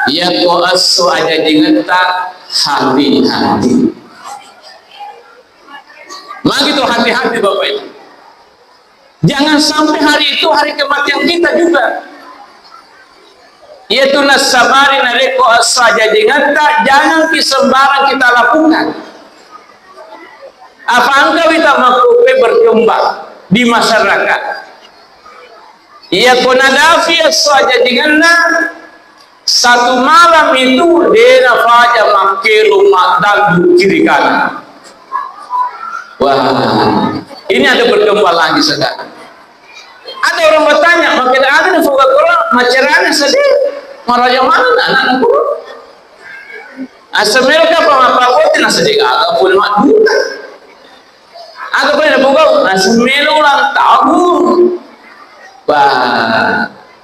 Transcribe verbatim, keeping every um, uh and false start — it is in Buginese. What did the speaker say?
Iyako esso ajajingetta, hati-hati. Magi tu hati-hati, Bapak Ibu. Jangan sampai hari itu hari kematian kita juga. Iyatu nassabari narekko esso ajajingetta, jangan ki sembarang kita lakukan. Apa engka wita makkupe berkembang di masyarakat. Iyako nadafi esso ajajingenna, satu malam itu de nafaja makkelo maddallu kiri kanan. Wah, ini ada berkembang lagi sekarang. Ada orang bertanya, makkeda aga nafuga Quran, macerana sedih, maraja mana anak Quran? Asal melo kapang apa kau tidak sedih, aga pun mak duka. Aga pale napogau, naseng melo ulang tahun. Bah,